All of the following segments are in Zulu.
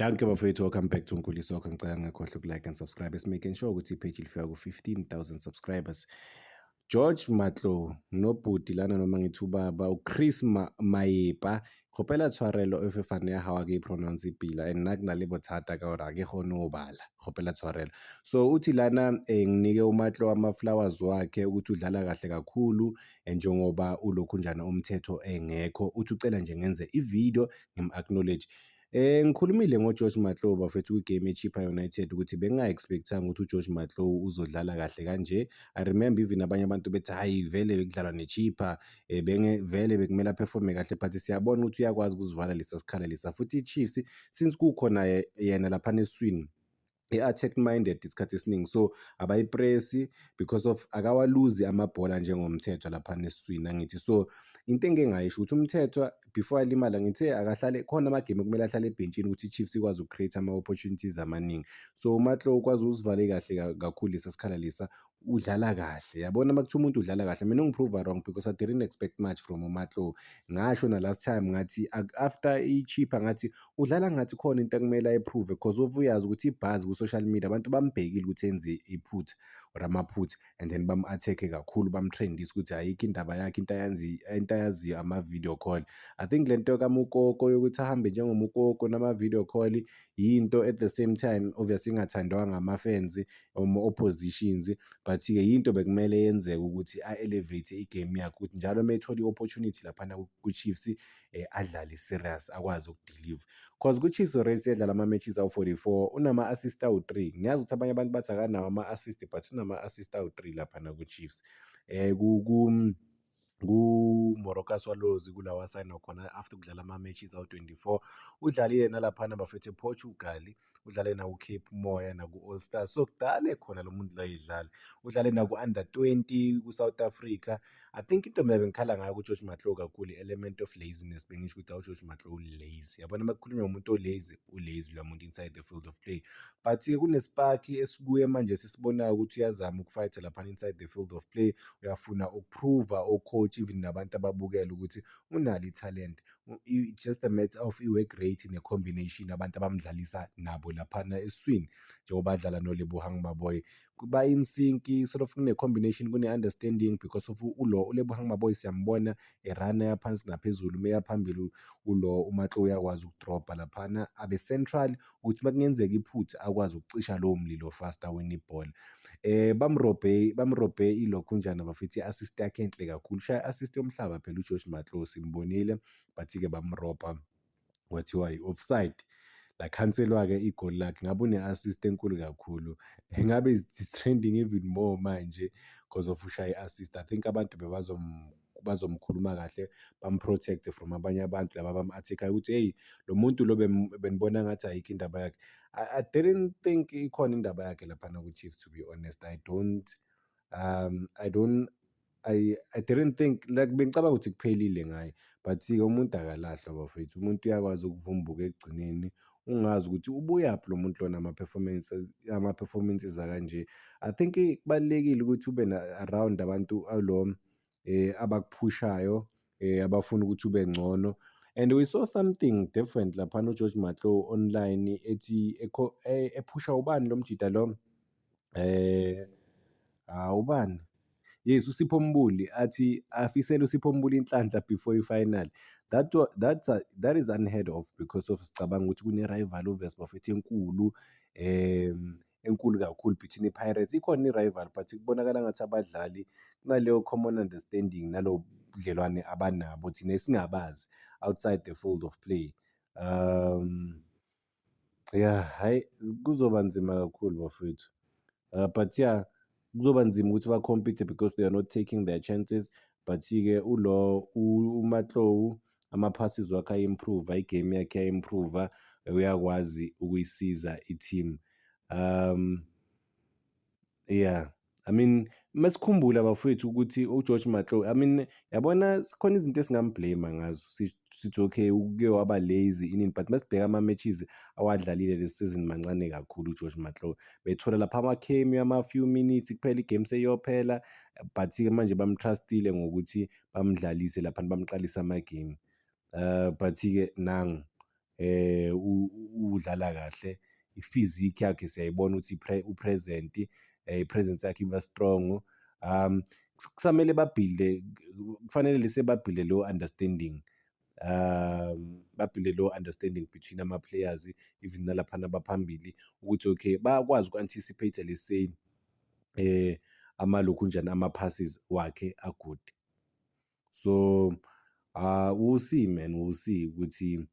Dankie bafowethu, welcome back to Nkuli Soccer. Ngicela ningakhohlwa uku-like and subscribe. Making sure ukuthi i-page lifika ku-15,000 subscribers. George Matlou nobhuti lana noma ngithi ubaba uChris Maepa, kgopela tshwarelo if fane ya hao ke pronounce pila and nna ke na le bothata ka gore ha ke kgone ho bala, kgopela tshwarelo. So uthi lana nginike uMatlou ama-flowers wakhe ukuthi udlala kahle kakhulu njengoba ulokhu njana umthetho engekho, uthi ucela nje ngenze i-video ngim-acknowledge. Ngikhulumile ngoGeorge Matlou bafethu kwi-game ye-Chippa United ukuthi benginga-expect-anga ukuthi uGeorge Matlou uzodlala kahle kanje. I remember even abanye abantu bethi hhayi, vele bekudlalwa ne-Chippa, vele bekumele a-perform-e kahle, but siyabona ukuthi uyakwazi ukusivala lesa sikhala lesa. Futhi i-Chiefs, since kukhona yena laphana esiswini, i-attack minded isikhathi esiningi, so abayi-press-i because of akawaluzi amabhola njengoMthethwa laphana esiswini, angithi? So into engike ngayisho ukuthi uMthethwa before alimala, ngithe akahlale khona ama-game okumele ahlale ebhentshini ukuthi i-Chiefs ikwazi uku-create ama-opportunities amaningi. So uMatlou ukwazi usivale kahle kakhulu lesa sikhala lesa, udlala kahle. Yabona, uma kuthiwa umuntu udlala kahle, mina ungi-prove wrong because I didn't expect much from uMatlou. Ngasho na last time ngathi after i-Chippa, ngathi udlala ngathi khona into ekumele ayi-prove because of uyazi ukuthi i-buzz ku-social media, abantu bambhekile ukuthi enze iphutha or amaphutha and then bam-attack-e kakhulu, bam-trend-ise ukuthi ayikho indaba yakhe, into into ayaziyo ama-video call. I think le nto kaMukoko yokuthi ahambe njengoMukoko nama-video call yinto at the same time obviously ingathandwanga ama-fans ama-oppositions, but-ke yinto bekumele yenzeke ukuthi a-elevate i-game yakhe, ukuthi njalo uma ethola i-opportunity laphana ku-Chiefs adlale serious, akwazi uku-deliver cause ku-Chiefs already seyadlala ama-matches awu-44, unama-assist awu-3. Ngiyazi ukuthi abanye abantu bathi akanawo ama-assist, but unama-assist awu-3 laphana ku-Chiefs. Ku-Moroka Swallows kulawa asayina khona after ukudlala ama-matches awu-24, udlalile nalaphana bafethu ePortugal, udlale naku-Cape Moya naku-All Stars, so kudala ekhona lo muntu lo eyidlala. Udlale naku-under 20 ku-South Africa. I think into mina bengikhala ngayo ku-George Matlou kakhulu i-element of laziness. Bengisho ukuthi awu, George Matlou lazy, yabona, uma kukhulunywa ngomuntu o-lazy, u-lazy loya muntu inside the field of play, but-ke kune-spark esikuye manje sisibonayo ukuthi uyazama uku-fight-a laphana inside the field of play, uyafuna uku-prove-a o-coach, even nabantu ababukele, ukuthi unalo ithalente. Just a matter of i-work rate ne-combination abantu abamdlalisa nabo laphana esiswini, njengoba adlala noLebohang Maboe, ba-in sync, sort of kune-combination, kune-understanding because of ulo uLebohang Maboe siyambona e-run-a yaphansi naphezulu, meya phambili ulo uMatlou uyakwazi uku-drop-a laphana abe central ukuthi uma kungenzeka iphutha akwazi ukucisha lowo mlilo fast, awine ibhola. Bamrobhe ilokhunjana bafethu, i-assist yakhe enhle kakhulu, ushaya i-assist yomhlaba phela uGeorge Matlou, simbonile, but-ke bamrobha, kwathiwa i-offside, lakhanselwa-ke igoli lakhe, ngabe une-assist enkulu kakhulu, ngabe is trending even more manje because of ushaya i-assist. I think abantu bazomkhuluma kahle, bam-protect from abanye abantu laba abam-attack-ayo ukuthi hey, lo muntu lo benibona ngathi ayikho indaba yakhe. I didn't think ikhona indaba yakhe laphana ku-Chiefs, to be honest. I don't I don't I didn't think, like, bengicabanga ukuthi kuphelile ngaye, but-ke umuntu akalahlwa bafethu, umuntu uyakwazi ukuvumbuka ekugcineni, ungazi ukuthi ubuyaphi lo muntu lona, ama-performances akanje. I think kubalulekile ukuthi ube around abantu alo abakuphushayo, abafuna ukuthi ube ngcono, and we saw something different laphana uGeorge Matlou online ethi ephusha ubani lo mjida lo, ubani? Yes, uSipho Mbule, athi afisele uSipho Mbule inhlanhla before i-final. That is unheard of because of sicabanga ukuthi kune-rival obvious bafethu enkulu, enkulu kakhulu between i-Pirates. Ikhona i-rival, but kubonakala ngathi abadlali kunaleyo common understanding nalo budlelwane abanabo thina esingabazi outside the field of play. Yeah, hhayi, kuzoba nzima kakhulu bafowethu. But yeah, kuzoba nzima ukuthi ba-compete because they are not taking their chances, but-ke ulo uMatlou ama-passes wakhe aya-improve-a, i-game yakhe iya-improve-a, uyakwazi ukuyisiza i-team. Yeah, I mean, masikhumbula bafowethu ukuthi uGeorge Matlou, I mean, yabona, sikhona izinto esingam-blame ngazo, sithi okay, uke waba lazy inini, but masibheka ama-matches awadlalile le season, mancane kakhulu uGeorge Matlou. Bethola lapha ama-cameo ama-few minutes kuphela, i-game seyiyophela, but-ke manje bam-trust-ile ngokuthi bamdlalise laphana, bamqalise ama-game. But-ke nangu Udlala kahle, i-physique yakhe siyayibona ukuthi u-present, i-presence yakhe iba strong. Kusamele ba-build-e, kufanele lese ba-build-e leyo understanding, ba-build-e leyo understanding between ama-players, even nalaphana abaphambili, ukuthi okay, bayakwazi uku-anticipate, let's say, amalokhunjani, ama-passes wakhe a-good. So we'll see, man, we'll see ukuthi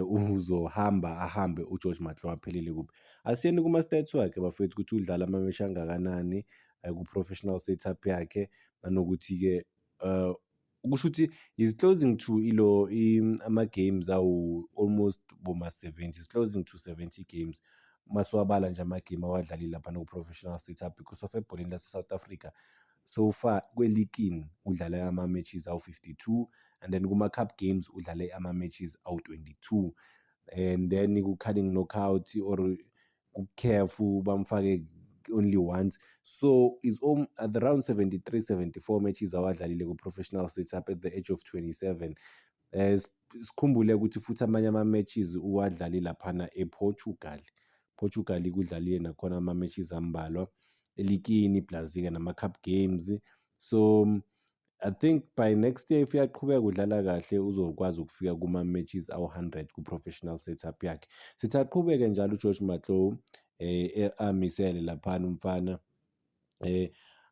uzohamba ahambe uGeorge Matlou aphelele kuphi. Asiyeni kuma-stats wakhe, bafethu, ukuthi udlala ama-match angakanani ku-professional setup yakhe, nanokuthi-ke kusho ukuthi is closing to ilo ama-games awu almost boma-70, is closing to 70 games masiwabala nje ama-game awadlalile laphana ku-professional setup, because of ebholeni lase-South Africa so far kwelikini udlale ama-matches awu-52, and then kuma-cup games udlale ama-matches awu-22, and then ku-Carling Knockout or ku-CAF bamfake only once. So is at around 73 74 matches awadlalile ku-professional setup at the age of 27. Sikhumbule ukuthi futhi amanye ama-matches uwadlale laphana ePortugal. Portugal kudlalile nakhona ama-matches ambalwa elikini, plus-ke nama-cup games. So I think by next year, if uyaqhubeka udlala kahle, uzokwazi ukufika kuma-matches awu-100 ku-professional setup yakhe. Sithi aqhubeke njalo uGeorge Matlou, amisele laphana umfana.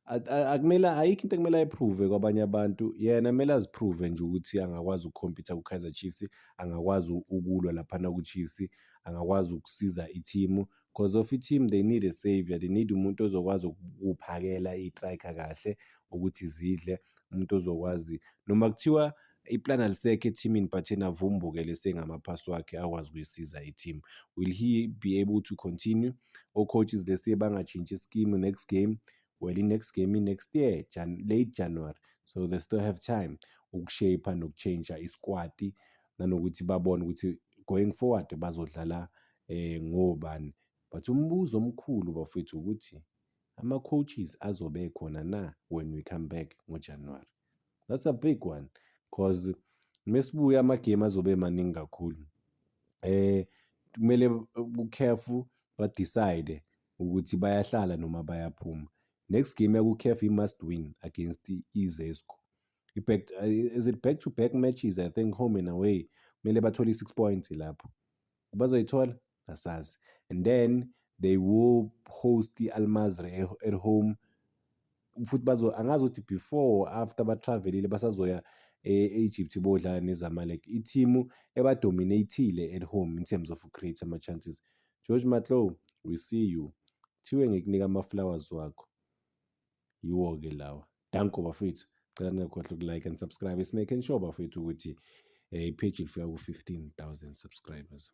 Akumele, ayikho into ekumele ayi-prove kwabanye abantu, yena kumele azi-prove nje ukuthi angakwazi uku-compete ku-Kaizer Chiefs, angakwazi ukulwa laphana ku-Chiefs, angakwazi ukusiza i-team, cause of i-team they need a saviour, they need umuntu ozokwazi ukuphakela i-striker kahle ukuthi zidle, umuntu ozokwazi noma kuthiwa i-plan alisekho ethimini, but yena avumbuke lese ngamaphasi wakhe akwazi ukuyisiza i-team. Will he be able to continue? O-coaches, they say bangatshintshi i-scheme next game. Well, i-next game i-next year, late January, so they still have time uku-shape-a noku-change-a i-squad, nanokuthi babone ukuthi going forward bazodlala ngobani. But umbuzo omkhulu, bafowethu, ukuthi ama-coaches azobe ekhona na when we come back ngoJanuwari? That's a big one, cause mesibuya ama-game azobe emaningi kakhulu. Kumele ku-CAF ba-decide ukuthi bayahlala noma bayaphuma. Next game yaku-CAF i-must win against i-Zesco. I-back, is it back to back matches, I think, home and away. Kumele bathole i-6 points lapho. Bazoyithola? Asazi. And then they will host i-Al Masry at home. Futhi bazo, angazi ukuthi before or after ba-travel-ile basazoya e-Egypt bodlala neZamalek, i-team eba-dominate-ile at home in terms of create ama-chances. George Matlou, we see you. Kuthiwe ngikunika ama-flowers wakho. Yiwo-ke lawa. Danko, bafethu. Cela ningakhohlwa uku-like and subscribe. Is making sure, bafethu, ukuthi i-page lifika ku-15,000 subscribers.